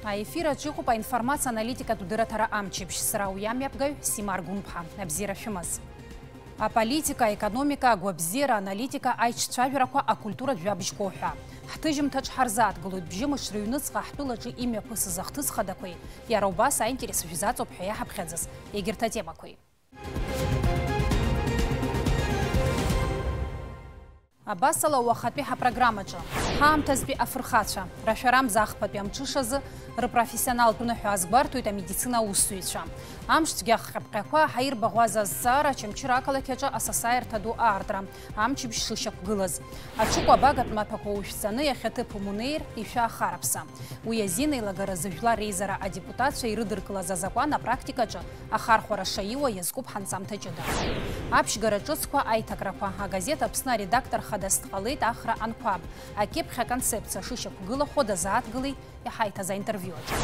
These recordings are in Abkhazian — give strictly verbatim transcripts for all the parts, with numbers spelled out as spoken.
Аефир аҿы иҟоуп аинформациа аналитикатә дырраҭара Амчыбжь. Сара уи амҩаԥгаҩ Симар Гәымԥҳа. Абзиара шәымаз. Аполитика, аекономика, агәабзиара, аналитика, аиҿцәажәарақәа, акультуратә жәабжьқәоу ҳәа. Ҳҭыжьымҭаҿ ҳарзааҭгылоит бжьымш рыҩныҵҟа ҳтәылаҿы имҩаԥысыз ахҭысхадақәеи, иара убас аинтерес шәзаҵоуп ҳәа иаҳаԥхьаӡаз егьырҭ атемақәеи. Абасала уахатәи ҳапрограммаҿы. Ҳаамҭазтәи афырхацәа, рашәарамза ахԥатәи амҽышазы рпрофессионалтә ныҳәа азгәарҭоит амедицина аусзуҩцәа. Амшцәгьа ахҟьаԥҟьақәа ҳаирбаӷәаза азҵаара, Очамчыра ақалақь аҿы асасааирҭа ду аартра, амчыбжь шышьақәгылаз. Аҽыкәабагатә маҭәақәа ушәҵаны иахьаҭыԥым унеир, ишәаахараԥса. Уи азин еилагаразы жәлар реизара адепутатцәа ирыдыркылаз азакәан апрактикаҿы ахархәара шаиуа иазкуп ҳанҵамҭа ҷыда. Аԥшьгара ҿыцқәа, аиҭакрақәа, агазеҭ Аԥсны аредактор хадас дҟалеит Ахра Анқәаб, акьыԥхь аконцепциа шышьақәгылахо дазааҭгылеит иҳаиҭаз аинтервиу аҿы.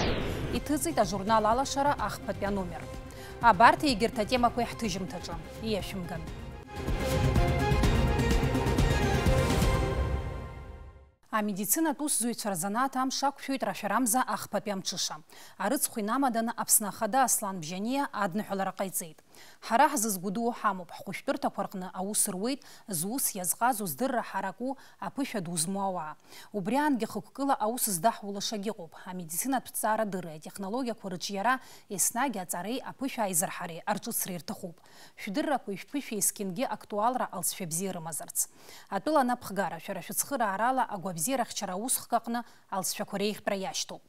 Иҭыҵит ажурнал Алашара ахԥатәи аномер. Абарҭ егьырҭ атемақәа иаҳҭыжьымҭаҿы. Ииашәымган. Амедицинатә усзуҩцәа рзанааҭ амш ақәшәоит рашәарамза ахԥатәи амҽыша. Арыцхә инамаданы Аԥсны Ахада Аслан Бжьаниа адныҳәалара ҟаиҵеит. Ҳара ҳзызгәдуу ҳамоуп, ҳхәышәтәырҭақәа рҟны аус руеит зус иазҟазоу, здырра ҳараку, аԥышәа ду змоу ауаа. Убри аангьы хықәкыла аус здаҳулаша агьыҟоуп. Амедицинатә ҭҵаарадырреи атехнологиақәа рыҿиара, еснагь аҵареи аԥышәа аизырҳареи арҿыцра ирҭахуп. Шәдыррақәеи шәԥышәеи есқьынгьы актуалра алҵшәа бзиа рымазарц. Атәыла анапхгара, шәара шәыцхыраарала агәабзиарахьчара аусхк аҟны алҵшәақәа реиӷьтәра иашьҭоуп.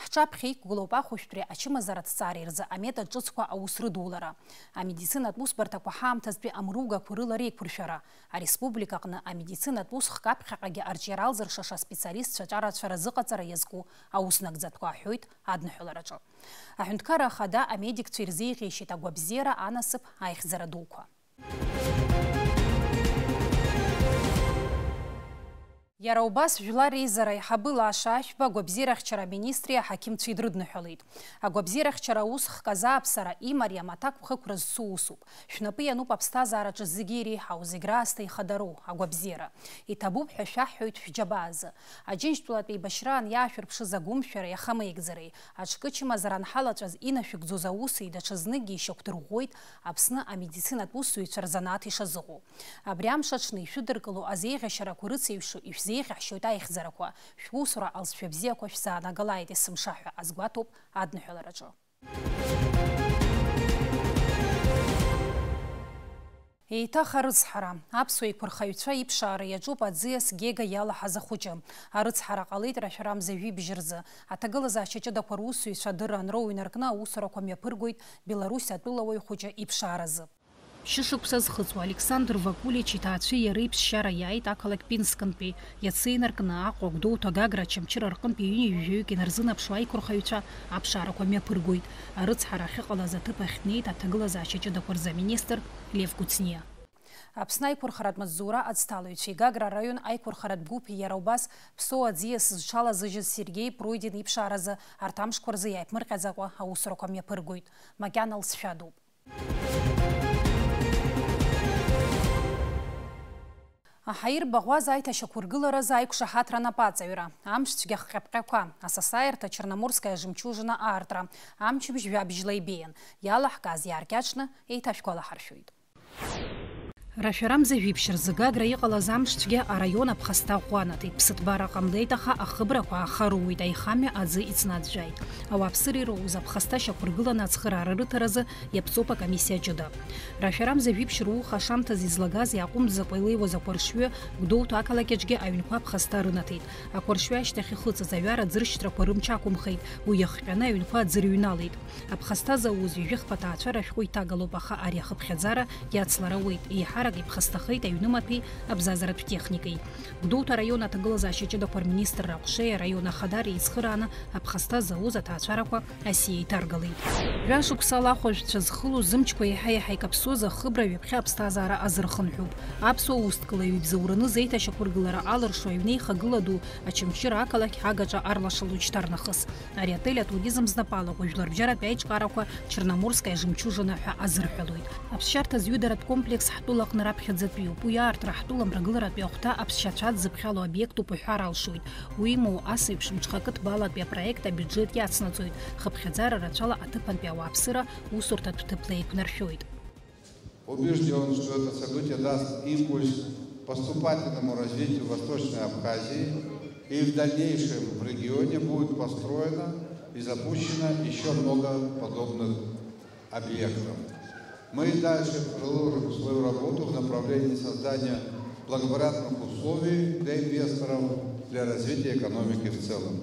Ҳҿаԥхьа иқәгылоуп ахәышәтәреи ачымазаратә ҭҵаареи рзы аметод ҿыцқәа аус рыдулара, амедицинатә усбарҭақәа ҳаамҭазтәи амругақәа рыла реиқәыршәара, ареспублика аҟны амедицинатә усхк аԥхьаҟагьы арҿиара алзыршаша аспециалистцәа аҿарацәа разыҟаҵара иазку аус нагӡатәқәа, аҳәоит адныҳәалараҿы. Аҳәынҭқарра Ахада амедикцәа ирзеиӷьеишьеит агәабзиара, анасыԥ, аихьӡара дуқәа. Иара убас Жәлар Реизара аиҳабы Лаша Ашәба агәабзиарахьчара аминистри аҳақьымцәеи дрыдныҳәалеит. Агәабзиарахьчара аусхк азааԥсара имариам аҭакԥхықәра зцу усуп. Шәнапы иануп аԥсҭазаараҿы зегьы иреиҳау, зегь раасҭа ихадароу агәабзиара. Иҭабуп ҳәа шәаҳҳәоит шәџьабаазы. Аџьынџьтәылатә еибашьраан иаашәырԥшыз агәымшәара иахамеигӡареи, аҿкы чымазара анҳалаҵәаз инашәыгӡоз ауси даҽазныкгьы ишьақәдырӷәӷәоит Аԥсны амедицинатә усзуҩцәа рзанааҭ ишазыҟоу. Абри амш аҽны ишәыдыркыло азеиӷьашьарақәа рыцеиҩшу ишәзеиӷьаҳшьоит аихьӡарақәа, шәусура алҵшәа бзиақәа шәзаанагалааит есымша ҳәа азгәаҭоуп адныҳәалараҿы. Еиҭах арыцҳара. Аԥсуа еиқәырхаҩцәа иԥшаара иаҿуп аӡиас Гега иалаҳаз ахәыҷы. Арыцҳара ҟалеит рашәарамза жәибжь рзы. Аҭагылазаашьа ҷыдақәа русзуҩцәа адырра анроу инаркны аусурақәа мҩаԥыргоит Беларусь атәылауаҩ хәыҷы иԥшааразы. Шьышықәса зхыҵуа Александр Вакулич иҭаацәеи иареи ԥсшьара иааит ақалақь Пинскынтәи. Иацы инаркны Аҟәа, Гәдоуҭа, Гагра, Очамчыра рҟынтәи ҩынҩажәаҩык инарзынаԥшуа аиқәырхаҩцәа аԥшаарақәа мҩаԥыргоит. Арыцҳара ахьыҟалаз аҭыԥ ахь днеит аҭагылазаашьа ҷыдақәа рзы аминистр Лев Кәыҵниа. Аԥсны аиқәырхаратә маҵзура аӡҭалаҩцәеи Гагра араион аиқәырхаратә гәыԥи иара убас Ԥсоу аӡиас зҽалазыжьыз Сергеи Пройдин иԥшааразы арҭ амшқәа рзы иааиԥмырҟьаӡакәа аусурақәа мҩаԥыргоит. Макьана лҵшәа дууп. Аҳаирбаӷәаза аиҭашьақәыргыларазы аиқәшаҳаҭра анапаҵаҩра, амшцәгьа хҟьаԥҟьақәа, асасааирҭа Черноморская жемчужина аартра, амчыбжь жәабжьла ибеиан, иалаҳкааз иааркьаҿны еиҭашәгәалаҳаршәоит. Рашәарамза жәиԥшь рзы Гагра иҟалаз амшцәгьа араион аԥхасҭа ӷәӷәанаҭеит, ԥсыҭбара ҟамлеит, аха ахыбрақәа аахаруеит, аихамҩа аӡы иҵнаӡәӡәааит. Ауааԥсыра ироуз аԥхасҭа шьақәыргыланы ацхыраара рыҭаразы иаԥҵоуп акомиссиа ҷыда. Рашәарамза жәиԥшь руха ашамҭаз излагаз иааҟәымҵӡакәа илеиуаз ақәаршҩы Гәдоуҭа ақалақь аҿгьы аҩнқәа аԥхасҭа рынаҭеит. Ақәаршҩы ашьҭахь ихыҵыз аҩара аӡыршьҭрақәа рымч ақәымхеит, уи иахҟьаны аҩнқәа аӡырыҩналеит. Аԥхасҭа зауз ҩажәи хԥа аҭаацәара ашәҟәы иҭагалоуп, аха ари ахыԥхьаӡара иацлар ауеит, еиҳарак иԥхасҭахеит аҩнымаҭәеи абзазаратә техникеи. Гәдоуҭа араион аҭагылазаашьа ҷыдақәа рминистрра аҟәшеи араион ахадареи еицхырааны аԥхасҭа зауз аҭаацәарақәа асиа иҭаргалеит. Жәашықәсала ахәажәцәа зхылоу зымчқәа еиҳа-еиҳа икаԥсоз ахыбра ҩаԥхьа аԥсҭазаара азырхынҳәуп. Аԥсуа усҭкылаҩ ибзоураны зеиҭашьақәыргылара алыршо аҩнеихагыла ду Очамчыра ақалақь Ҳагаҿа арлашалоит шьҭарнахыс. Ари отель атуризм знапы алаку жәларбжьаратәи аиҿкаарақәа Черноморская жемчужина ҳәа азырҳәалоит. Аԥсшьарҭа зҩыдаратә комплекс ҳтәыла Аԥсны раԥхьаӡатәиуп. Уи аартра ҳтәыла мрагыларатәи ахәҭа аԥсшьацәа дзыԥхьало обиектуп уҳәар алшоит. Уимоу, ас еиԥш мҽхакы ҭбалатәи апроект абиуџьет иацнаҵоит, хыԥхьаӡара рацәала аҭыԥантәи ауааԥсыра усурҭатә ҭыԥла еиқәнаршәоит. Убежден, что это событие даст импульс поступательному развитию Восточной Абхазии, и в дальнейшем в регионе будет построено и запущено еще много подобных объектов. Мы и дальше продолжим свою работу в направлении создания благоприятных условий для инвесторов, для развития экономики в целом.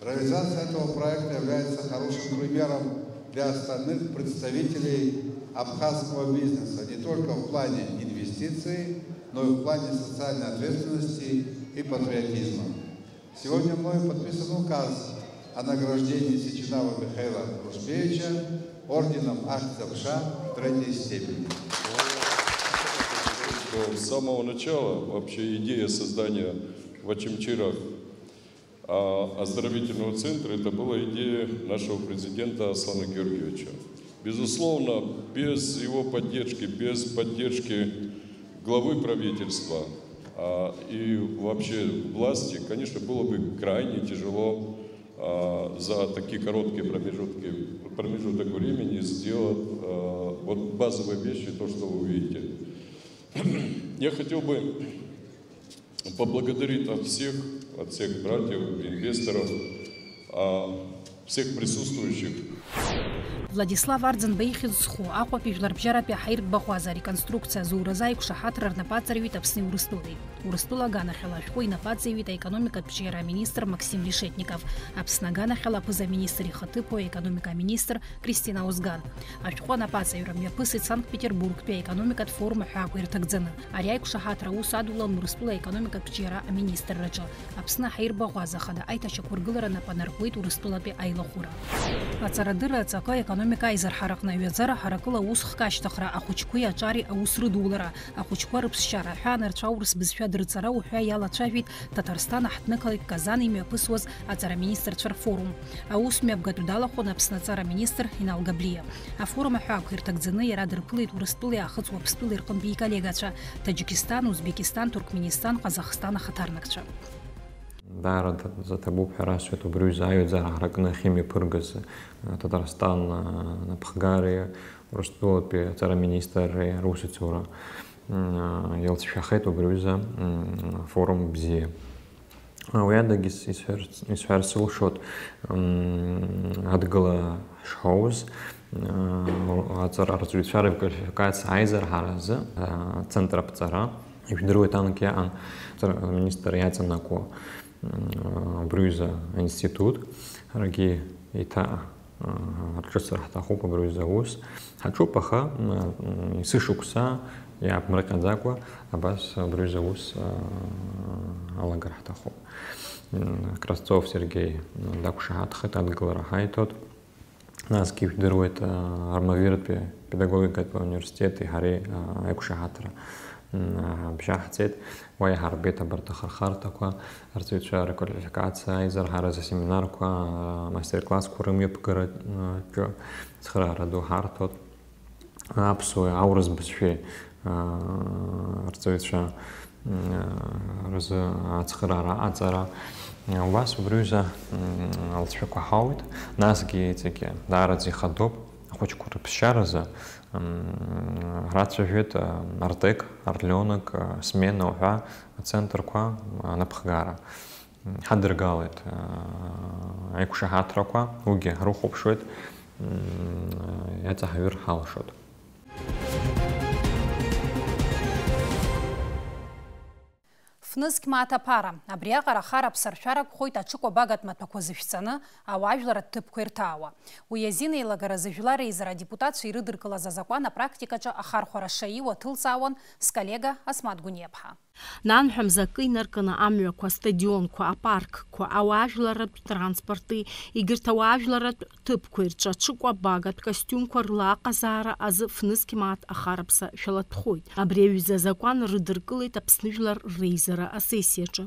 Реализация этого проекта является хорошим примером для остальных представителей абхазского бизнеса не только в плане инвестиций, но и в плане социальной ответственности и патриотизма. Сегодня мной подписан указ о награждении Сичинава Михаила Рушпеевича орденом Ахзапша третьей степени. С самого начала вообще идея создания в Очамчирах, а, оздоровительного центра, это была идея нашего президента Аслана Георгиевича. Безусловно, без его поддержки, без поддержки главы правительства, а, и вообще власти, конечно, было бы крайне тяжело, а, за такие короткие промежутки, промежуток времени сделать, а, вот базовые вещи, то, что вы видите. Я хотел бы поблагодарить от всех, от всех братьев, инвесторов, а, всех присутствующих. Владислав Арӡынба ихьӡ зху Аҟәатәи жәларбжьаратәи аҳаиртә баӷәаза ареконструкциа азуразы аиқәшаҳаҭра рнапы аҵаҩит Аԥсни Урыстәылеи. Урыстәыла аганахьала ашәҟәы инапы аҵаиҩит аекономикатә ҿиара аминистр Максим Решетников, Аԥсны аганахьала аԥыза-министр ихаҭыԥуаҩ аекономика аминистр Кристина Озган. Ашәҟәы анапаҵаҩра мҩаԥысит Санкт-Петербургтәи аекономикатә форум аҳәаақәа ирҭагӡаны. Ари аиқәшаҳаҭра аус адулан Урыстәыла аекономикатә ҿиара аминистрраҿы. Аԥсны аҳаирбаӷәаза ахада аиҭашьақәыргылара нап анаркуеит Урыстәылатәи аилахәыра. Аҵарадырра аҵакы, аекономика аизарҳараҟны аҩаӡара ҳаракыла аус хкы ашьҭыхра, ахәыҷқәеи аҿари аус рыдулара, ахәыҷқәа рыԥсшьара ҳәа анырцә аурыс бызшәа дырҵара уҳәа иалацәажәеит Ҭаҭарстан аҳҭнықалақь Казан имҩаԥысуаз аҵараминистрцәа рфорум. Аус мҩаԥгатәы далахәын Аԥсны аҵара министр Инал Габлиа. Афорум аҳәаақәа ирҭагӡаны иара дырԥылеит Урыстәылеи Аахыҵ Уаԥстәылеи рҟынтәи иколлегацәа, Таџьықисҭан, Узбекисҭан, Туркменисҭан, Ҟазахсҭан ахаҭарнакцәа. Даара даҵа ҭабуп ҳәа расҳәоит убри аҩыза аҩаӡара ҳаракны ахьымҩаԥыргаз, э, Ҭаҭарстан, э, напхгареи Урыстәылатәи аҵара министри русуцәа, м, э, иалҵшәахеит убри аҩыза, м, форум бзиа. Уи адагьы ис-, исҳәар-, исҳәар сылшоит, м, адгыла шҳауз, м, аҵара арҵаҩцәа рквалификациа аизарҳаразы, ацентр аԥҵара, ижәдыруеит, анкьа аан, аҵара аминистр иаҵанакуа, м, абри аҩыза аинститут, ҳаргьы еиҭа ҳарҿыцыр ҳҭахуп абри аҩыза аус. Ҳаҿуп, аха, м, м, есышықәса иаабмырҟьаӡакәа абас абри аҩыза аус, а, алагар ҳҭахуп. М, Кравцов Сергеи, м, дақәшаҳаҭхеит, адгылара ҳаиҭоит. Насгьы ижәдыруеит, а, Армавиртәи педагогикатә университети ҳареи, а, аиқәшаҳаҭра, м, а, бжьаҳҵеит. Уа иҳарбеит абарҭ ахырхарҭақәа, арҵаҩцәа рквалификациа аизарҳаразы асеминарқәа, амастер-классқәа рымҩаԥгараҿы цхыраара ду ҳарҭоит. Аԥсуеи аурыс бызшәеи, аа, арҵаҩцәа, м, рзы ацхыраара аҵара. Убас убри аҩыза, м, алҵшәақәа ҳауит, насгьы иҵегьы даараӡа ихадоуп. Ахәыҷқәа рыԥсшьаразы, м, ҳрацәажәеит, м, Артек, Орлёнок, м, Смена уҳәа ацентрқәа, м, анапхгара. М, ҳадыргалеит, м, аиқәшаҳаҭрақәа, уигьы ҳрыхәаԥшуеит, м, иаҵаҳҩыр ҳалшоит. Фнызқь мааҭ аԥара. Абриаҟара ахара аԥсаршәа ракәхоит аҽыкәабагатә маҭәақәа зышәҵаны, ауаажәларратә ҭыԥқәа ирҭаауа. Уи азин еилагаразы жәлар реизара адепутатцәа ирыдыркылаз азакәан апрактикаҿы ахархәара шаиуа ҭылҵаауан сколлега Асмаҭ Гәыниаԥҳа. Нанҳәа мзакы инаркны амҩақәа, астадионқәа, апаркқәа, ауаажәларратә транспорти, егьырҭ ауаажәларратә ҭыԥқәеи рҿы аҽыкәабагатә костиумқәа рла аҟазаара азы фнызқь мааҭ ахараԥса шәалатәхоит. Абри аҩыза азакәан рыдыркылеит Аԥсны Жәлар реизара асессиаҿы.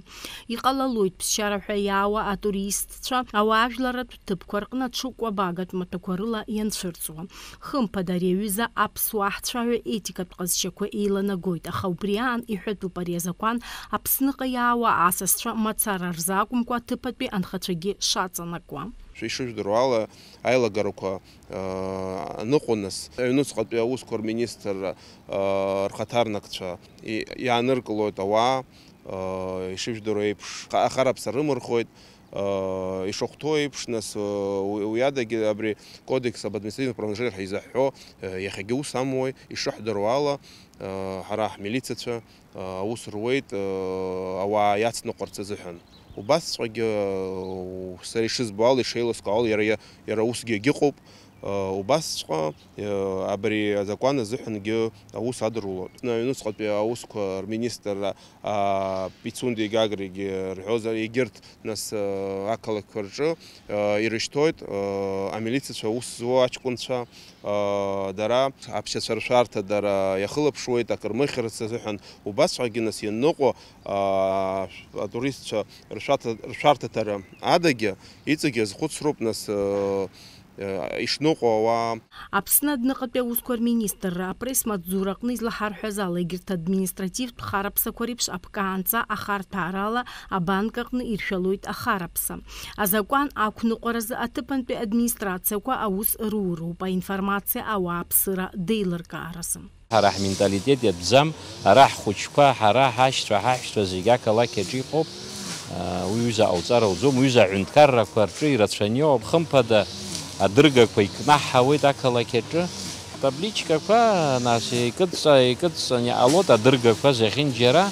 Иҟалалоит ԥсшьара ҳәа иаауа атуристцәа ауаажәларратә ҭыԥқәа рҟны аҽыкәабагатә маҭәақәа рыла ианцәырҵуа. Хымԥада, ари аҩыза аԥсуа ҳцәаҩа етикатә ҟазшьақәа еиланагоит, аха убри аан иҳәатәуп ари азакәан Аԥсныҟа иаауа асасцәа мацара рзы акәымкәа аҭыԥатәи анхацәагьы шаҵанакуа. Шәа ишыжәдыруа ала, аилагарақәа, аа, аныҟәо нас, аҩнуҵҟатәи аусқәа рминистрра, аа, рхаҭарнакцәа и-, иааныркылоит ауаа, аа, ишыжәдыруа еиԥш, ха-, ахараԥса рымырхуеит, аа, ишахәҭоу еиԥш, нас, аа, уи, уи адагьы абри кодекс об административных правонарушениях ҳәа изаҳҳәо, аа, иахьагьы ус амуеи, ишыҳдыруа ала, аа, ҳара ҳмилицацәа, аа, аус руеит, аа, ауаа иацныҟәарц азыҳәан. Убасҵәҟьагьы, аа, сара ишызбо ала, ишеилыскаауа ала, иара, иа-, иара усгьы агьыҟоуп. Убасҵәҟьа, абри азакәан азыҳәангьы аус адырулоит. Аҩнуҵҟатәи аусқәа рминистрра, а, Пицунди Гагригьы рҳәозар, егьырҭ, нас, а, ақалақьқәа рҿы, а, ирышьҭоит, а, амилицицәа аус зуа аҷкәынцәа, а, дара аԥсшьацәа ршәарҭа дара иахылаԥшуеит, акрымыхьырц азыҳәан. Убасҵәҟьагьы, нас, ианныҟәо, а, атуристцәа ршәарҭа, ршәарҭаҭара адагьы, иҵегьы азхәыцроуп, нас, а, ишныҟәо ауаа. Аԥсны адәныҟатәи аусқәа рминистрра апресс-маҵзураҟны излаҳарҳәаз ала, егьырҭ административтә хараԥсақәа реиԥш аԥкаанҵа ахарҭәаарала абанк аҟны иршәалоит ахараԥса. Азакәан ақәныҟәаразы аҭыԥантәи администрациақәа аус руроуп аинформациа ауааԥсыра деилыркааразы. Ҳара ҳменталитет иатәӡам, ара ҳхәыҷқәа, ҳара ҳашьцәа, ҳаҳәшьцәа зегьы ақалақь аҿы иҟоуп. Уи ҩыза ҟауҵар ауӡом, уи ҩыза аҳәынҭқаррақәа рҿы ирацәаны иҟоуп. Хымԥада, адыргақәа икнаҳҳауеит ақалақь аҿы. Табличкақәа, нас, икыдҵа-, икыдҵан иҟалоит адыргақәа зехьынџьара.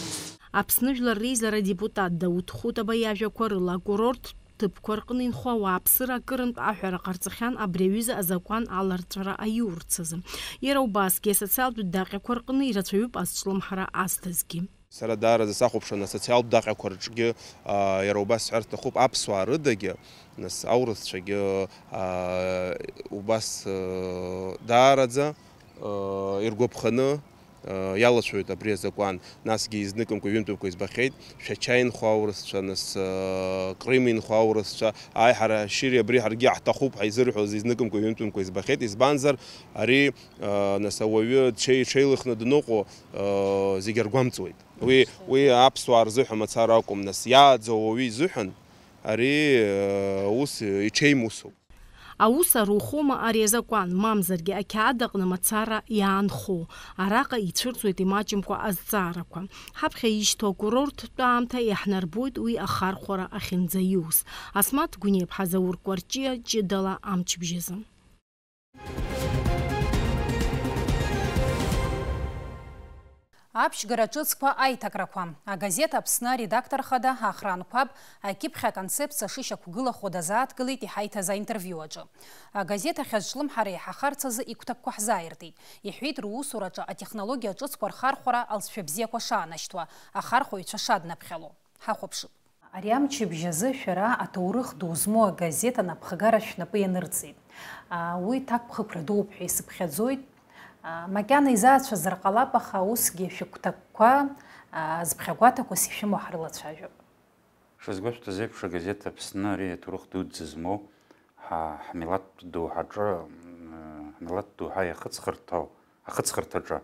Аԥсны Жәлар Реизара адепутат Дауҭ Хутаба иажәақәа рыла, акурорттә ҭыԥқәа рҟны инхо ауааԥсыра акырынтә аҳәара ҟарҵахьан абри аҩыза азакәан аларҵәара аиурц азы. Иара убасгьы асоциалтә даҟьақәа рҟны ирацәаҩуп азҿлымҳара азҭазгьы. Сара даараӡа сахәаԥшуан асоциалтә даҟьақәа рҿгьы, аа, иара убас сҳәар сҭахуп, аԥсуаа рыдагьы, нас, аурысцәагьы, аа, убас, аа, даараӡа, аа, иргәаԥханы, аа, иалацәоит абри азакәан. Насгьы изныкымкәа, ҩынтәымкәа избахьеит, Шәача инхо аурысцәа, нас, аа, Крым инхо аурысцәа, ааи, ҳара шьыри абри ҳаргьы иаҳҭахуп ҳәа изырҳәоз изныкымкәа, ҩынтәымкәа избахьеит. Избанзар, ари, аа, нас, ауаҩы дшеи-, дшеилыхны дныҟәо, аа, зегь аргәамҵуеит. Уи, уи аԥсуаа рзыҳәа мацара акәым, нас, иааӡоу ауаҩы изыҳәан ари, э, ус иҽеим усуп. Аус арухома ари азакәан, мамзаргьы ақьаад аҟны мацара иаанхо? Араҟа ицәырҵуеит имаҷымкәа азҵаарақәа. Ҳаԥхьа ишьҭоу акурорттә аамҭа иаҳнарбоит уи ахархәара ахьынӡаиус. Асмаҭ Гәниаԥҳа, Заур Кәарҷиа, ҷыдала амчыбжьазы. Аԥшьгара ҿыцқәа аиҭакрақәа. Агазеҭ Аԥсны аредактор хада Ахран Қәаб акьыԥхь аконцепциа шышьақәгылахо дазааҭгылеит иҳаиҭаз аинтервиу аҿы. Агазеҭ ахь азҿлымҳара иаҳахарц азы игәҭакқәа ҳзааиртит, иҳәеит, русураҿы атехнологиа ҿыцқәа рхархәара алҵшәа бзиақәа шаанашьҭуа, ахархәаҩцәа шаднаԥхьало. Ҳахәаԥшып. Ари амчыбжь азы шәара аҭоурых ду змоу агазеҭ анапхгара шәнапы ианырҵеит. Уи ҭакԥхықәра дууп ҳәа исыԥхьаӡоит. Макьана изаацәазар ҟалап, аха усгьы шәыгәҭакқәа збӷьагәаҭақәас ишәымоу ҳрылацәажәап. Шазгәашәҭаз еиԥш, агазеҭ Аԥсны ари аҭоурых дуӡӡа змоу, ҳа-, ҳмилаҭтә доуҳаҿы, м, ҳмилаҭтә доуҳа иахыҵхырҭоу, ахыҵхырҭаҿы,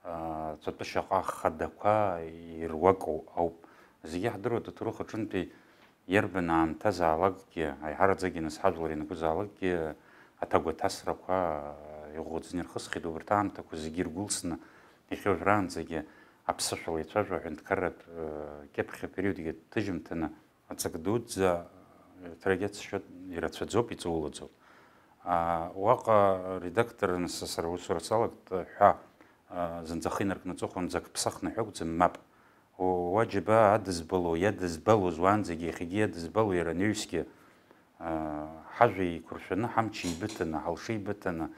а, ҵәатәы шьаҟа хадақәа ируакуп ауп. Зегьы иаҳдыруеит, аҭоурых аҿынтәи иарбан аамҭазаалакгьы, аиҳараӡакгьы нас ҳажәлар ианакәызаалакгьы аҭагәаҭасрақәа иӷәӷәаӡаны ирхысхьеит, убарҭ аамҭақәа зегьы иргәылсны, иахьа уажәраанӡагьы аԥсышәала ицәажәо аҳәынҭқарратә, э, кьыԥхь апериодгьы ҭыжьымҭаны аҵак дуӡӡа, э, егьырҭ сҳәоит, ирацәаӡоуп, иҵаулаӡоуп. А, уаҟа редакторны са сара аусура салагт ҳәа, а, зынӡа ахы инаркны аҵыхәа мӡак ԥсахны ҳәа акәӡам, мап. Уа џьабаа адызбало, иадызбалоз уаанӡагьы, иахьагьы иадызбало иара анаҩсгьы, аа, ҳажәа еиқәыршәаны, ҳамч еибыҭаны, ҳалша еибыҭаны,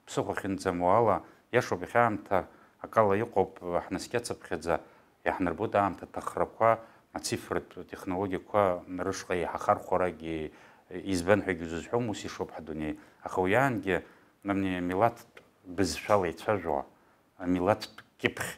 ԥсыхәа ахьынӡамоу ала, иашоуп, иахьа аамҭа акала иҟоуп, ҳнаскьацыԥхьаӡа, Иаҳнарбоит аамҭа аҭахрақәа, ацифратә технологиақәа рышҟа еиҳа ахархәарагьы избан ҳәагьы узызҳәом, ус ишоуп ҳдунеи. Аха уи аангьы, амни, милаҭтә бызшәала ицәажәо, амилаҭтә кьыԥхь,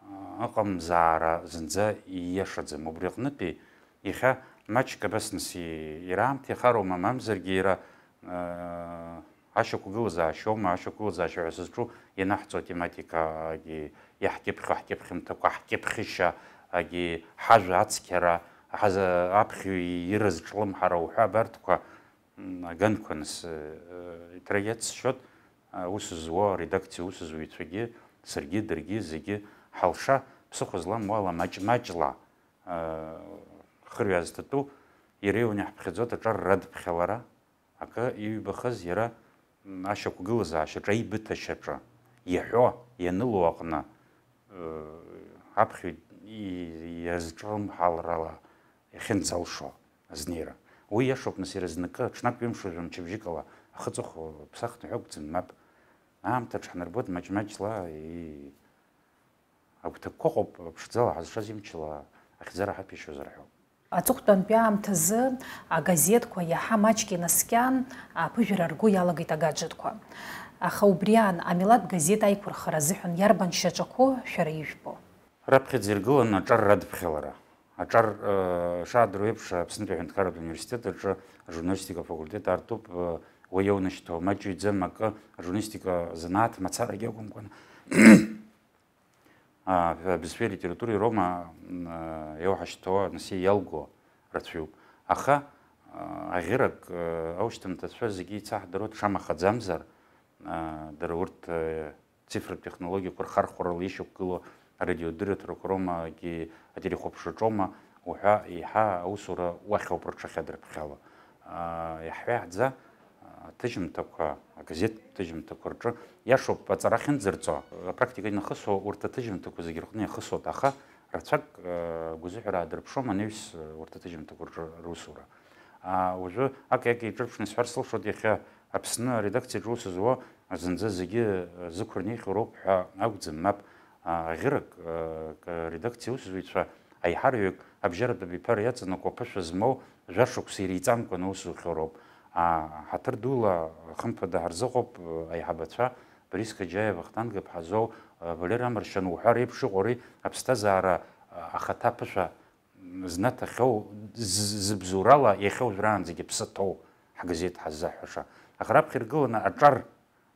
а, ыҟамзаара зынӡа ииашаӡам. Убри аҟнытәи, иахьа маҷк абас нас и-, иара аамҭа иахароума, мамзаргьы иара, а, ашьақәгылазаашьоума, ашьақәгылазаашьа ҳәа сызҿу ианаҳҵо атематикагьы, иаҳкьыԥхьу ҳкьыԥхьымҭақәа, ҳкьыԥхьышьагьы, ҳажәа ацқьара, ҳаза-, аԥхьаҩ ираз ҿлымҳара уҳәа абарҭқәа, м, аганқәа нас, э, иҭра иацсшьоит, а, ус зуа аредакциа усзуҩцәагьы, саргьы, даргьы, зегьы ҳалша, ԥсыхәа злам уала маҷ-маҷла, а, хырҩа зҭатәу, иреиуаны иаҳԥхьаӡоит аҿар радԥхьалара, акы иҩбахаз иара, м, ашьақәгылазаашьаҿы, аибыҭашьаҿы иаҳәо, ианыло аҟны, э, аԥхьаҩ и-, иазҿлымҳаларала иахьынӡалшо азнеира. Уи иашоуп, нас, иара зныкы, ҽнак, ҩымш, жәа мчыбжьыкала ахы аҵыхәа ԥсахны ҳәа акәӡам, мап. Аамҭаҿ ҳнарбоит маҷ-маҷла, и-, агәҭакқәа ыҟоуп, ԥшӡала ҳазшаз имчала ахьӡара ҳаԥишьозар ҳәоуп. Аҵыхәтәантәи аамҭазы агазеҭқәа иаҳа маҷк инаскьан, аԥыжәара рго иалагеит агаџетқәа. Аха убри аан, амилаҭ газеҭ аиқәырхара азыҳәан иарбан шьаҿақәоу шәара ижәбо? Раԥхьаӡа иргыланы аҿар радыԥхьалара. Аҿар, э, шаадыруа еиԥш, Аԥснытәи аҳәынҭқарратә университет аҿы ажурналистика афакультет артуп, э, уа иоунашьҭуа маҷҩӡам акы, ажурналистика занааҭ мацарагьы акәымкәан, а, абызшәеи алитературеи роума, м, а, иоуҳашьҭуа, нас иалго рацәаҩуп. Аха, а, аӷьырак, а, аушьҭымҭацәа зегьы еицаҳдыруа дшамахаӡамзар, а, дара урҭ, а, цифратә технологиақәа рхархәарала ишьақәгылоу арадиодырраҭарақәа роума, ателехәаԥшраҿома, уҳәа еиҳа аусура уахь ауп рҽахьадырԥхьало. Аа, иаҳҳәа-иаҳӡа, аҭыжьымҭақәа, агазеҭ ҭыжьымҭақәа рҿы, иашоуп, аҵара ахьынӡарҵо, апрактика инахысуа урҭ аҭыжьымҭақәа зегьы рҟны иахысуеит, аха рацәак, э, гәазыҳәара аадырԥшуам анаҩс, э, урҭ аҭыжьымҭақәа рҿы русура. Аа, уажәы аки-аки еиҿырԥшны исҳәар сылшоит, иахьа Аԥсны аредакциаҿы аус зуа зынӡа зегьы, э, зықәырнеихьоу роуп ҳәа акәӡам, мап, а, аӷьырак, э, к-, редакциа аусзуҩцәа аиҳараҩык абжьаратәы абиԥара иаҵанакуа ԥышәа змоу жәашықәса иреиҵамкәаны аус зухьоу роуп. А, ҳаҭыр дула, хымԥада, ҳарзыҟоуп, э, аиҳабацәа Борис Каџьаиа, Вахтанг Аԥҳазоу, э, Валер Амаршьан уҳәа реиԥш иҟоу ари аԥсҭазаара, э, ахаҭа аԥышәа знаҭахьоу, з-, зыбзоурала иахьа уажәраанӡагьы ԥсы ҭоу ҳгазеҭ ҳаззаҳҳәаша. Аха раԥхьа иргыланы аҿар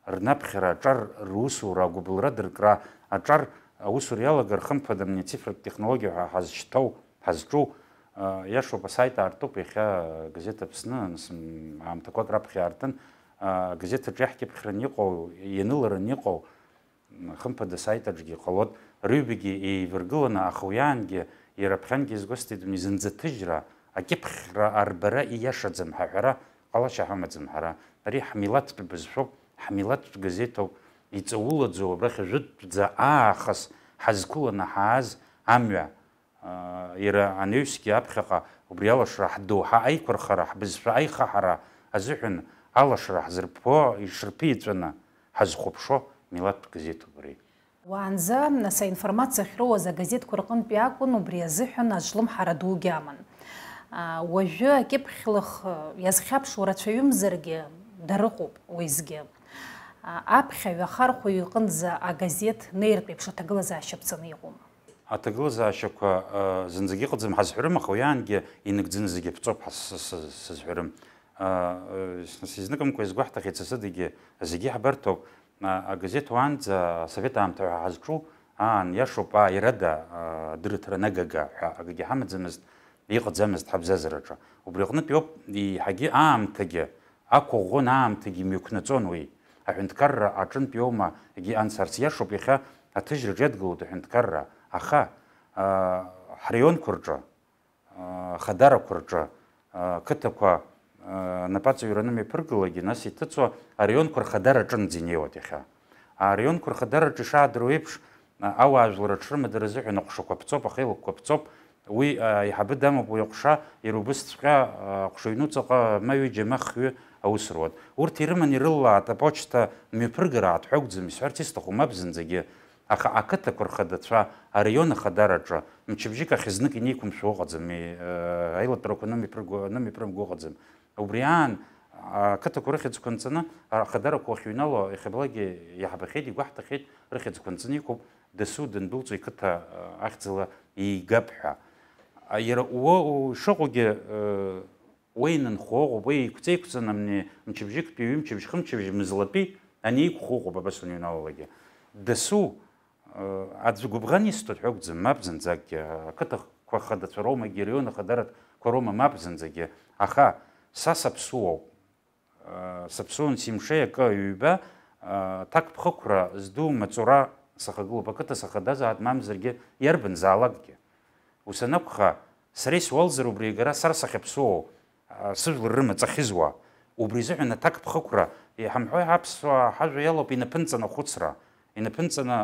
рнаԥхьара, аҿар русура, агәыбылра дыркра, аҿар аусура иалагар, хымԥада, амни ацифратә технологиа ҳәа ҳазшьҭоу, ҳазҿу, а, иашоуп, асайт аартуп иахьа, а, газеҭ Аԥсны, нас, м, аамҭақәак раԥхьа аартын, а, агазеҭ аҿы иаҳкьыԥхьран иҟоу, ианыларан иҟоу, хымԥада, асайт аҿгьы иҟалоит, рыҩбагьы еивыргыланы, аха уи аангьы, иара ԥхьангьы иазгәасҭеит, зынӡа ҭыжьра, акьыԥхьра арбара ииашаӡам ҳәа аҳәара ҟалашьа ҳамаӡам ҳара. Ари ҳмилаҭтә бызшәоуп, ҳмилаҭтә газеҭ ауп, иҵаулаӡоу абрахь ажәытәӡа аахыс ҳазқәыланы ҳааз амҩа, аа, иара анаҩсгьы аԥхьаҟа убри алашара, ҳдоуҳа аиқәырхара, ҳбызшәа аихаҳара азыҳәан алашара ҳзырԥо ишырԥиҵәаны ҳазхәаԥшуа милаҭтә газеҭуп ари. Уаанӡа, нас, аинформациа ахьроуаз агазеҭқәа рҟынтәи акәын, убри азыҳәан аҿлымҳара дугьы аман. Аа, уажәы акьыԥхьлых, э, иазхьаԥшуа рацәаҩымзаргьы, дарыҟоуп уеизгьы. Аа, аԥхьаҩ ахархәаҩ иҟынӡа агазеҭ неиртә еиԥш аҭагылазаашьа ԥҵаны иҟоума? Аҭагылазаашьақәа, э, зынӡагьы ыҟаӡам ҳазҳәарым, аха уи аангьы инагӡаны зегьы ԥҵоуп ҳа-, с-, с-, сызҳәарым. Э, э, с-, изныкымкәа изгәаҳҭахьеит са сыдагьы, зегьы иаҳбарҭоуп. А, агазеҭ уаанӡа асовет аамҭа ҳәа ҳазҿу аан, иашоуп, аа, иарада, а, адырраҭара нагага ҳәа акгьы ҳамаӡамызт, иҟаӡамызт ҳабзазараҿы. Убри аҟнытә иоуп, еиҳагьы аамҭагьы ақәыӷәӷәон, аамҭагьы мҩақәнаҵон уи. Аҳәынҭқарра аҿынтә иоума, егьи анс-арс, иашоуп, иахьа аҭыжьраҿ иадгылоит аҳәынҭқарра, аха, а, ҳраионқәа рҿы, а, хадарақәа рҿы, а, қыҭақәа, а, напаҵаҩраны мҩаԥыргылагьы, нас иҭыҵуа араионқәа рхадара аҿынӡа инеиуеит иахьа. Араионқәа рхадараҿы ишаадыруа еиԥш, а, ауаажәлар аҽрымадара азыҳәан аҟәшақәа ԥҵоуп, ахеилакқәа ԥҵоуп. Уи, а, аиҳабы дамоуп уи аҟәша, иара убысҵәҟьа, а, аҟәша ҩнуҵаҟа ма ҩыџьа, ма хҩы аус руат. Урҭ ирыман ирыллаат аԥочта мҩаԥыргарааҭ ҳәа акәӡам исҳәарц исҭаху, мап зынӡагьы. Аха ақыҭақәа рхадацәа араион ахадараҿы мчыбжьык ахь знык инеиқәымшәо ыҟаӡам, е, аилатәарақәа анымҩаԥырго, анымҩаԥырымго ыҟаӡам. Убри аан, ақыҭақәа рыхьӡқәа нҵаны, ахадарақәа уахьыҩнало, иахьабалакгьы иаҳбахьеит, игәаҳҭахьеит, рыхьӡқәа нҵаны иқәуп, дасу дандәылҵуа иқыҭа, а, ахьӡала иигап ҳәа. А, иара уо, у-, ишыҟоугьы, э, уа инынхо ыҟоуп, уи еиқәҵеиқәҵаны амни мчыбжьыктәи, ҩымчыбжь, хымчыбжь мызлатәи анеиқәхо ыҟоуп, абас уныҩналалакгьы. Дасу, э, аӡә гәыбӷан исҭоит ҳәа акәӡам, мап зынӡакгьы, ақыҭақәа хадацәа роума, егьи араион ахадаратәқәа роума, мап зынӡагьы. Аха са саԥсуоуп. Сыԥсуан симшеи акы ҩба, ҭакԥхықәра зду маҵура сахагылоуп, ақыҭа сахадазаат, мамзаргьы иарбанзаалакгьы. Ус анакәха, сара исуалзар убри агара сара сахьаԥсуоу, сыжәлар рымаҵ ахьызуа, убри изыҳәан аҭакԥхықәра, иҳамҳәои, аԥсуаа ҳажәа иалоуп инаԥынҵаны ахәыцра, инаԥынҵаны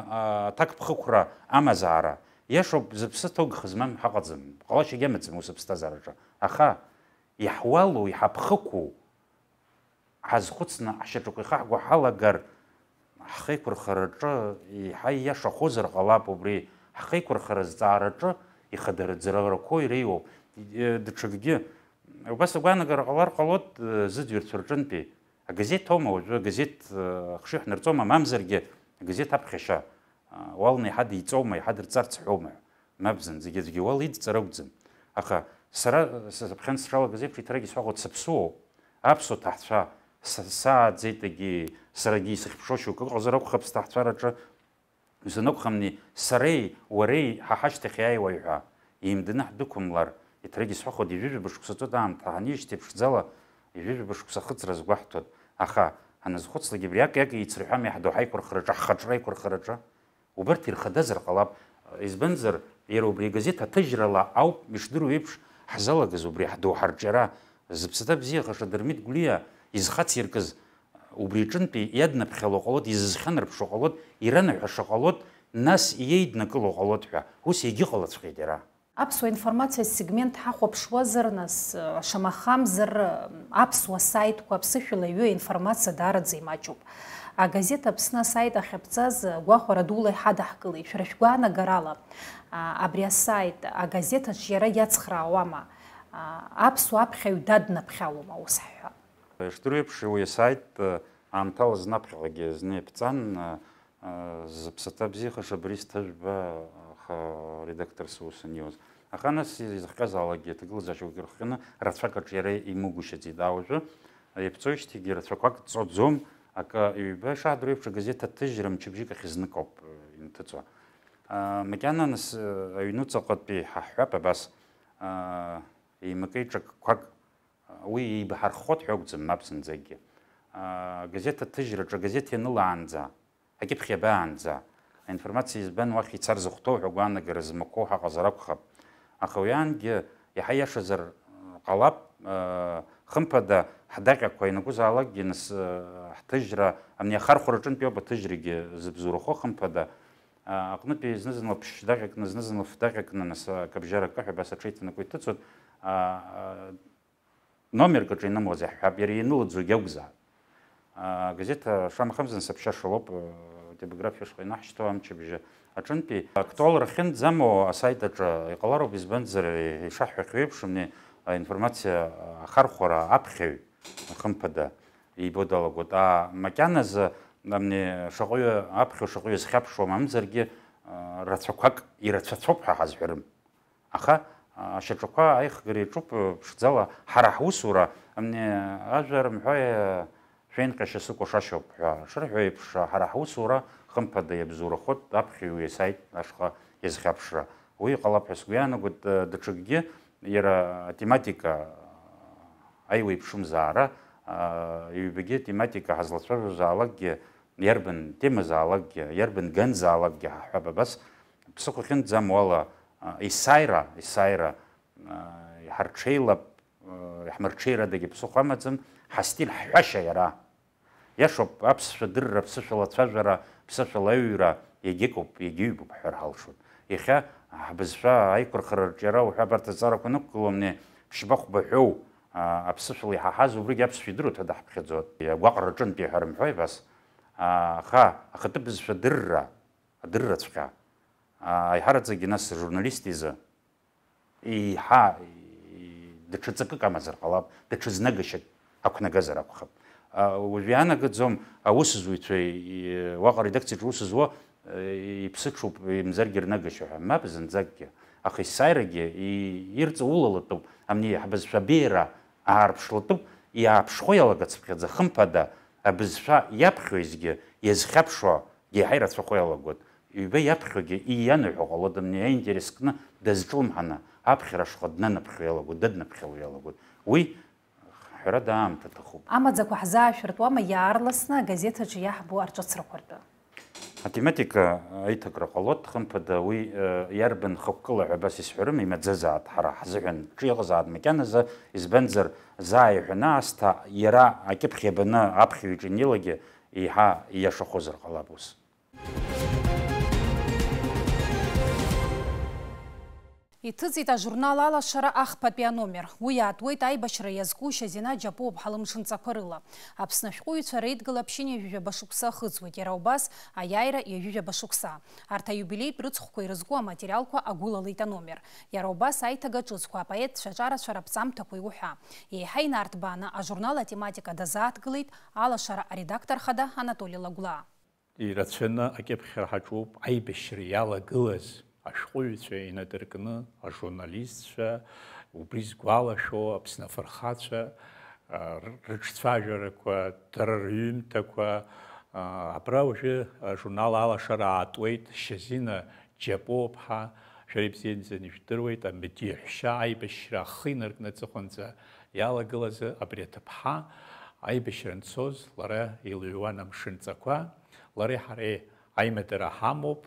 аҭакԥхықәра амазаара. Иашоуп, зыԥсы ҭоугха змам ҳаҟаӡам, ҟалашьагьы амаӡам ус аԥсҭазаараҿы. Аха иаҳуалу, иҳаԥхықәу, ҳазхәыцны ҳшьаҿақәа ихаҳго ҳалагар, ҳхеиқәырхараҿы еиҳа ииашахозар ҟалап, убри ҳхеиқәырхара азҵаараҿы ихадараӡарақәоу иреиуоуп. Даҽакгьы, убас агәаанагара ҟалар ҟалоит, зыӡырҩцәа рҿынтәи. Агазеҭ аума уажәы, агазеҭ ахшыҩ ҳнарҵома, мамзаргьы агазеҭ аԥхьашьа уалны иҳадиҵома, иҳадырҵарц ҳәоума ҳәа. Мап зынӡагьы аӡәгьы уалидҵар акәӡам. Аха сара, саԥхьан сшалагаз еиԥш, еиҭарак исҳәахуеит, саԥсуоуп, аԥсуа ҭаацәа, са, сааӡеит, егьи саргьы исыхьԥшо шьоукы ыҟазар акәхап сҭаацәараҿы, ус анакәхамни, сареи уареи ҳа ҳашьҭахь иааиуа ҳәа, еимданы ҳдәықәымлар, еиҭарак исҳәахуеит, ҩажәижәаба шықәса ҵуеит аамҭа ҳанижьҭеи ԥшӡала, ҩажәижәаба шықәса ахыҵра азгәаҳҭоит. Аха ҳаназхәыцлак, абри акы-акы еицырҳәама иаҳдоу ҳаиқәырхараҿы, ҳхаҿра аиқәырхараҿы? Убарҭ ирхадазар ҟалап, избанзар, иара убри агазеҭ аҭыжьрала ауп, ишдыру еиԥш, ҳзалагаз убри ҳдоуҳа рҿиара. Зыԥсаҭа бзиахаша Дырмит Гәлиа изхациркыз убри аҿынтәи иаднаԥхьало ҟалоит, изызхьанарԥшуа ҟалоит, иранаҳәаша ҟалоит, нас иеиднакыло ҟалоит ҳәа, ус егьыҟалаҵәҟьеит иара. Аԥсуа информациа сегмент ҳахәаԥшуазар, нас, шамахамзар, аԥсуа саитқәа аԥсышәала иҩу аинформациа даараӡа имаҷуп. Агазеҭ Аԥсны асаит ахьаԥҵаз гәахәара дула иҳадаҳкылеит. Шәара шәгәаанагарала, а, абри асаит агазеҭ аҿиара иацхраауама? А, аԥсуа аԥхьаҩ даднаԥхьалома, ус ҳҳәап? Ишдыру еиԥш, уи асаит, э, аамҭала зны аԥхьаҟагьы зны иаԥҵан, э, э, зыԥсаҭа бзиахаша Борис Ҭажәба, аха редакторс ус аниуаз. Аха нас изыхҟьазаалакгьы аҭагылазаашьа уагьырхҟьаны рацәак аҿиара имоугәышьаӡеит. Ауаҩы иаԥҵоижьҭеигьы рацәақәак ҵоӡом, акы ҩба ишаадыруа еиԥш агазеҭ аҭыжьра мчыбжьык ахь зныкоуп, э, инҭыҵуа. Э, макьана нас, э, аҩнуҵаҟатәи ҳаҳҳәап абас, э, еимакы-еиҿакқәак Уи еибаҳарххоит ҳәа акәӡам, мап зынӡакгьы. Аа, газеҭ аҭыжьраҿы, агазеҭ ианылаанӡа, акьыԥхь иабаанӡа, аинформациа избан уахь ицар зыхәҭоу ҳәа агәаанагара змақәоу ҳаҟазар акәхап. Аха уи аангьы иаҳа иашазар ҟалап, аа, хымԥада, ҳдаҟьақәа ианакәызаалакгьы нас, аа, ҳҭыжьра, амни ахархәара аҿынтә иоуп аҭыжьрагьы зыбзоурахо, хымԥада, аа, аҟнытәи зны-зынла ԥшь даҟьакны, зны-зынла ф даҟьакны, нас, акабжьара акы ҳәа абас аҽеиҭанакуа иҭыҵуеит. Аа, аа, Номерк аҿы инымуаз иаҳҳәап, иара ианылаӡогьы акәзаап. Агазеҭ, шамахамзар, саԥшьаша лоуп, атипографиа шҟа инаҳшьҭоу амчыбжьы аҿынтәи актуалра ахьынӡамоу асайт аҿы иҟалароуп, избанзар, ишаҳҳәахьоу еиԥш, амни аинформациа ахархәара аԥхьаҩ, хымԥада, ибо далагоит. А, макьаназы, амни шаҟаҩы аԥхьоу шаҟаҩы зхьаԥшуа мамзаргьы, а, рацәақәак ирацәацәоуп ҳәа ҳазҳәарым. Аха, а, ашьаҿақәа аихгара иаҿуп, а, ԥшӡала, ҳара ҳусура, м, ажәа рымҳәои, а, шәеинҟьашьа сыкәашашьоуп ҳәа шырҳәо еиԥш, а, ҳара ҳусура, хымԥада, иабзоурахоит аԥхьаҩ уи асаит ашҟа иазхьаԥшра. Уи иҟалап ҳәа сгәы иаанагоит, а, даҽакгьы иара атематика аиуеиԥшымзаара, а, ҩбагьы тематика ҳазлацәажәозаалакгьы, иарбан темазаалакгьы, иарбан ганзаалакгьы ҳаҳҳәап абас, ԥсыхәа ахьынӡамоу ала, а, есааира, есааира, а, иҳарҽеилап, а, иаҳмырҽеирадагьы ԥсыхәа амаӡам, ҳастиль ҳҳәашьа иара. Иашоуп, аԥсшәа дырра, аԥсышәала ацәажәара, аԥсышәала аҩра иагьыкуп, иагьыҩбоуп ҳҳәар ҳалшоит. Иахьа ҳбызшәа аиқәырхара рҿиара уҳәа абарҭ азҵаарақәа анықәгылоу, амни ԥшьба-хәба ҳәоу, а, аԥсышәала иҳаҳаз убригь аԥсшәа идыруеит ҳәа даҳԥхьаӡоит. Агәаҟра аҿынтәи ҳәа рымҳәои абас? А, аха, ахатәы бызшәа дырра, адырраҵәҟьа, аиҳараӡакгьы нас журналист изы еиҳа, даҽа ҵакык амазар ҟалап, даҽа знагашьак ақәнагазар акәхап. Уажә иаанагаӡом аусзуҩцәа, уаҟа аредакциаҿы аус зуа иԥсыҽуп, имзаргьы рнагашьа ҳәа. Мап, зынӡакгьы. Аха есааирагьы ирҵаулалатәуп, амни ҳбызшәа абеиара аарԥшлатәуп, иааԥшхо иалагацыԥхьаӡа, хымԥада, абызшәа иаԥхьоизгьы иазхьаԥшуа еиҳа ирацәахо иалагоит. Ҩба иаԥхьогьы иианаҳәо ҟалоит, амни аинтерес кны дазҿлымҳаны аԥхьара ашҟа днанаԥхьо иалагоит, даднаԥхьало иалагоит. Уи ҳәарада аамҭа аҭахуп. Амаӡақәа ҳзаашәыртуама иаарласны агазеҭ аҿы иаҳбо арҿыцрақәа ртәы? Атематика аиҭакра ҟалоит, хымԥада, уи, э, иарбан хықәкыла ҳәа абас исҳәарым, имаӡазаат ҳара ҳзыҳәан ҿы иҟазаат макьаназы, избанзар, заа иҳәаны аасҭа иара акьыԥхь иабаны аԥхьаҩ иҿы инеилагьы еиҳа ииашахозар ҟалап ус. Иҭыҵит ажурнал Алашара ахԥатәи аномер. Уи иаатуеит аибашьра иазку Шьазина Џьапуаԥҳа лымшынҵақәа рыла. Аԥсны ашәҟәыҩҩцәа реидгыла ԥшьынҩажәижәаба шықәса ахыҵуеит, иара убас аиааира ҩажәижәаба шықәса. Арҭ аиубилеитә рыцхәқәа ирызку аматериалқәа агәылалеит аномер. Иара убас аиҭага ҿыцқәа, апоетцәа аҿарацәа раԥҵамҭақәеи уҳәа. Еиҳа инарҭбааны ажурнал атематика дазааҭгылеит Алашара аредактор хада Анатоли Лагәлаа. Ирацәаны акьыԥхьра ҳаҿуп аибашьра иалагылаз ашәҟәыҩҩцәа инадыркны, ажурналистцәа, убри згәалашәо Аԥсны афырхацәа, а, р-, рыҿцәажәарақәа, дара рҩымҭақәа, а, абра уажәы ажурнал Алашара аатуеит, Шьазина Џьапуаԥҳа, шәара ибзиаӡаны ижәдыруеит, амедиа ҳәшьа аибашьра ахы инаркны аҵыхәанӡа иалагылазы абри аҭыԥҳа аибашьра анцоз лара илыҩуан амшынҵақәа, лареи ҳареи аимадара ҳамоуп,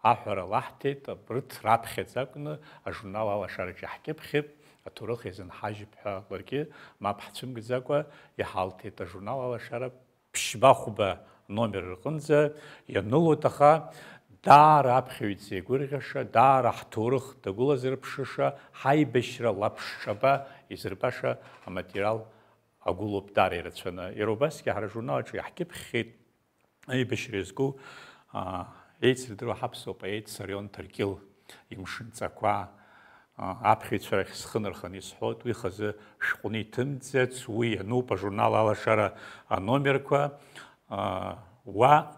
аҳәара лаҳҭеит, абарҭ раԥхьаӡа акәны ажурнал Алашараҿы иаҳкьыԥхьып, аҭоурых иазынҳажьып ҳәа ларгьы мап ҳцәымгӡакәа иҳалҭеит. Ажурнал Алашара ԥшьба-хәба номер рҟынӡа ианылоит, аха даара аԥхьаҩ дзеигәырӷьаша, даара ҳҭоурых дагәылазырԥшыша, ҳаибашьра лаԥшҿаба изырбаша аматериал агәылоуп даара ирацәаны. Иара убасгьы ҳара ажурнал аҿы иаҳкьыԥхьхьеит аибашьра иазку, а, еицырдыруа ҳаԥсуа поет Сарион Ҭаркьыл имшынҵақәа, а, аԥхьаҩцәа рахь схы нырханы исҳәоит, уи хазы шәҟәны иҭымҵӡац, уи иануп ажурнал Алашара аномерқәа, а, уа,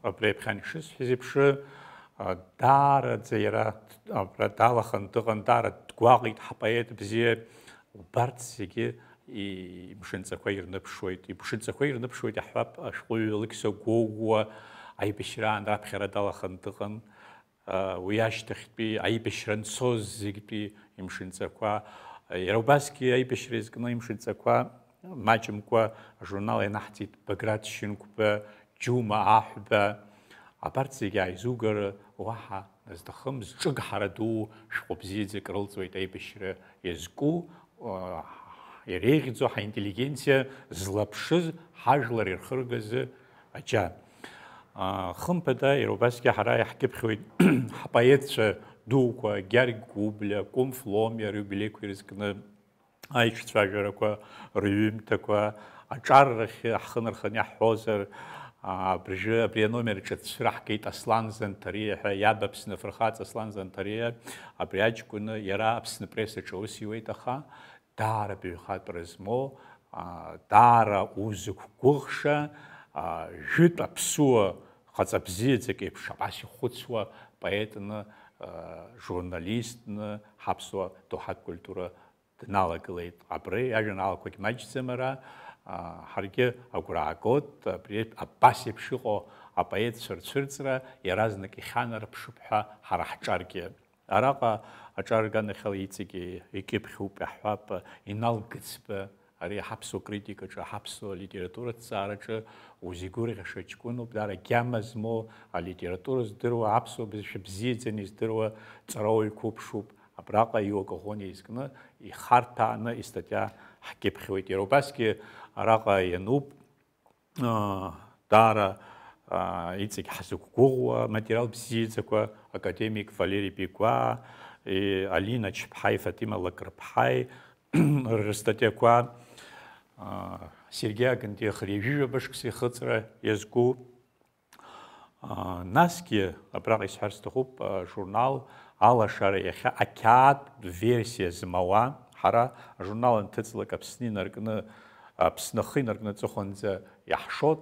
абри аԥхьан ишысҳәаз еиԥш, а, даараӡа иара абра далаханы дыҟан, даара дгәаҟит ҳпоет бзиа, убарҭ зегьы и-, имшынҵақәа ирныԥшуеит, имшынҵақәа ирныԥшуеит, иаҳҳәап, ашәҟәыҩҩы Алықьса Гогәуа аибашьраан раԥхьара далаханы дыҟан, а, уи ашьҭахьтәи аибашьра анцоз зегьтәи имшынҵақәа, иара убасгьы аибашьра иазкны имшынҵақәа маҷымкәа ажурнал ианаҳҵеит Баграт Шьынқәба, Џьума Аҳәба, абарҭ зегьы ааизугар уаҳа назҭахым, зҿыгҳара ду шәҟәы бзиаӡак рылҵуеит аибашьра иазку, иреиӷьӡоу ҳаинтеллигенциа злаԥшыз, ҳажәлар ирхыргаз аџьа. Хымԥада, иара убасгьы ҳара иаҳкьыԥхьуеит ҳпоетцәа дуқәа, Гьаргь Гәыблиа, Кәым Фломиа, ари иубилеиқәа ирызкны аиҿцәажәарақәа, рҩымҭақәа, аҿар рахь ҳхы нарханы иаҳҳәозар, а, абыржәы абри аномер аҿы ацәыра ҳгеит Аслан Занҭариа ҳәа, иаб Аԥсны афырхаҵа Аслан Занҭариа, абри аҷкәыны иара Аԥсны пресс аҿы аус иуеит, аха даара баҩхатәра змоу, а, даара узықәгәыӷша, а, жәытә аԥсуа хаҵа бзиаӡак еиԥш абас ихәыцуа поетны, а, журналистны, ҳаԥсуа доуҳатә культура дналагылеит. Абри ажәеинраалақәагь маҷӡам ара, а, ҳаргьы агәра аагоит, абри абас еиԥш иҟоу апоетцәа рцәырҵра иаразнак ихьанарԥшып ҳәа ҳара ҳҿаргьы. Араҟа аҿар аганахьала иҵегьы икьыԥхьуп, иаҳҳәап, Инал Гыцба, ари ҳаԥсуа критикаҿы, ҳаԥсуа литература аҭҵаараҿы узигәырӷьаша ҷкәыноуп, даара агьама змоу, алитература здыруа, аԥсуа бызшәа бзиаӡаны издыруа ҵарауаҩ қәыԥшуп. Абраҟа иуа Коӷониа изкны ихарҭәааны истатиа ҳкьыԥхьуеит. Иара убасгьы араҟа иануп, аа, даара, аа, иҵегь ҳзықәгәыӷуа аматериал бзиаӡақәа, академик Валери Бигәаа, и, Алина Чԥҳаи Фатима Лакрыԥҳаи рыстатиақәа, аа, Сергеи Агындиа хыри ҩажәижәаба шықәса ихыҵра иазку, Насгьы абраҟа исҳәар сҭахуп, ажурнал Алашара иахьа ақьаад версиа змауа, ҳара ажурнал анҭыҵлак Аԥсны инаркны, Аԥсны ахы инаркны аҵыхәанӡа иаҳшот,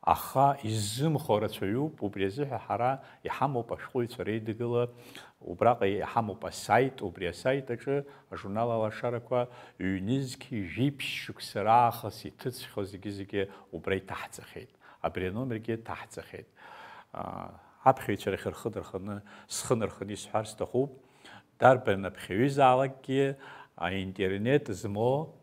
аха иззымхо рацәаҩуп, убри азыҳәа ҳара иҳамоуп ашәҟәыҩҩцәа реидгыла, убраҟа иҳамоуп асаит, убри асаит аҿы ажурнал Алашарақәа ҩнызқь жәиԥшь шықәса раахыс иҭыҵхьоу зегьы-зегьы убра иҭаҳҵахьеит. Абри аномергьы ҭаҳҵахьеит. Аԥхьаҩцәа рахь рхы нырханы, схы нырханы исҳәар сҭахуп, дарбан аԥхьаҩызаалакгьы аинтернет змоу,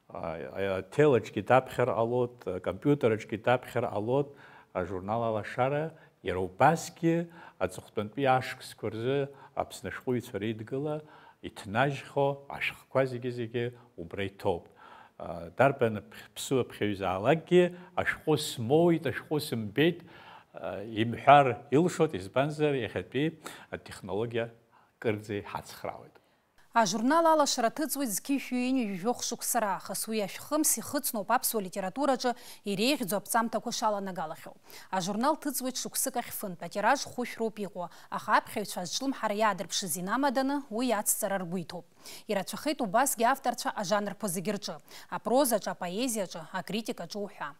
ателаҿгьы даԥхьар ҟалоит, акомпиутер аҿгьы даԥхьар ҟалоит, ажурнал Алашара иара убасгьы аҵыхәтәантәи ашықәсқәа рзы Аԥсны ашәҟәыҩҩцәа реидгыла иҭнажьхьоу ашәҟәқәа зегьы-зегьы убра иҭоуп. Дарбан ԥсуа ԥхьаҩызаалакгьы ашәҟәы смоуит, ашәҟәы сымбеит имҳәар илшоит, избанзар, иахьатәи атехнологиа кырӡа иҳацхраауеит. Ажурнал Алашара ҭыҵуеит зқьи жәшәи ҩынҩажәи жәохә шықәса раахыс. Уи ашәхымс ихыҵноуп аԥсуа литератураҿы иреиӷьӡоу аԥҵамҭақәа шаланагалахьоу. Ажурнал ҭыҵуеит шықәсык ахь фынтә, атираж хәышә роуп иҟоу, аха аԥхьаҩцәа азҿлымҳара иаадырԥшыз инамаданы уи ацҵара ргәы иҭоуп. Ирацәахеит убасгьы авторцәа ажанрқәа зегьы рҿы, апрозаҿы, апоезиаҿы, акритикаҿы уҳәа.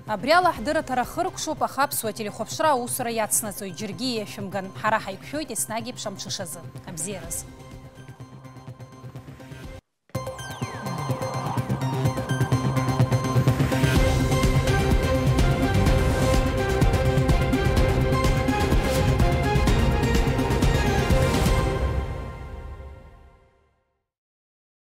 Абри ала ҳдырраҭара хыркәшоуп, аха аԥсуа телехәаԥшра аусура иацнаҵоит, џьаргьы ииашәымган. Ҳара ҳаиқәшәоит еснагь еиԥш амҽышазы. Абзиараз.